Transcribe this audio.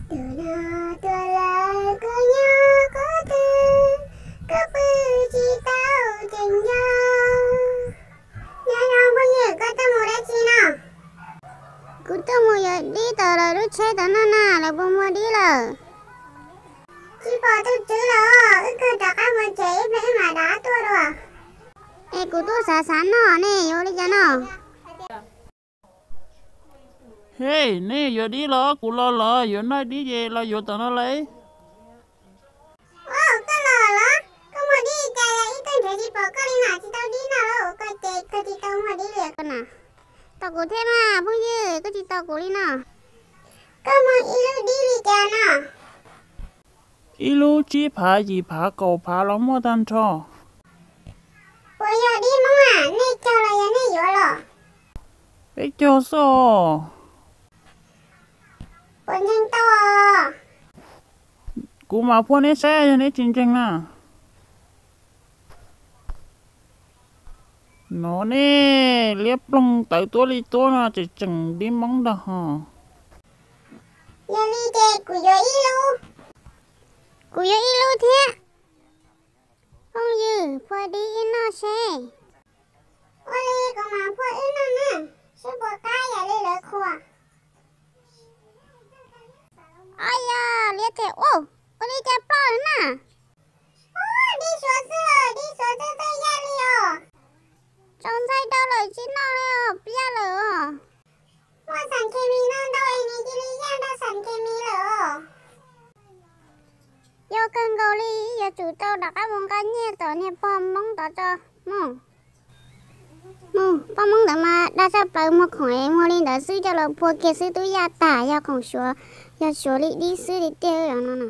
Tus no tuaj lawm kuv nyob qhov twg, kuv pw tsis tau tseem nco. Nyob zoo phooj ywg, koj tuaj mus dab tsi no? Kuv tuaj mus yuav dib tom lawv lub tsheb tom no na, lawv puas muag dib lawm? Tsis pom tus tswv los, wb kawg rov qab mus tsev ib pliag wb mam rov qab tuaj dua. Es kuv twb xav xav noj ne, yuav ua li cas no? Hej, nej yuav dib los kuv los los, yuav noj dib ces los yuav tom no lauj. Ua, koj los los, koj muag dib li cas es ib tug nrhiav tsis pom koj li na, tsis tau dib noj los koj ces koj tsis tau muag dib li na. Tos kuv thiab mas phooj ywg, koj tsis tos kuv li no. Koj muag ib lub dib li cas no? Ib lub tsib phav, yim phav, kaum phav los muaj tag nrho. Puas yog dib Hmoob a? Nej cog los yog nej yuav los? Peb cog xwb os. Puas ntseeg tau? Kuv mam phua neb saib yog neb tsis ntseeg na. No nej liab ploog tawv tuab li tuab no tseem tseem dib Hmoob ntag ho. Yog li ces kuv yuav ib lub. Kuv yuav ib lub thiab. Phooj ywg, phua dib wb noj seb. Ua li kuv mam phua wb noj na, seb puas qab ib yam li lawv qhuas. Ob yog liab them, ua li cas ploj lawm na? Dib suav xwb, dib suav txawj txawj yaj li os. Tsaus ntshai rau lawm tsis noj li os, yaj lawm os. Muaj xas khes mis no ntau es nws cia li yaj nrog xas khes mis lawm os. Yog kawg nkaus li, yuav tsum tau rov qab mus nqa nyiaj tom niag pog Hmoob tod tso. Mus, mus, poj Hmoob ntawd mas dag tshaj plaws, muag khoom es muag li ntawd xwb coj los phua kiag xwb twb yaj tag, yog khoom suav, yog suav li dib xwb li tiag no na.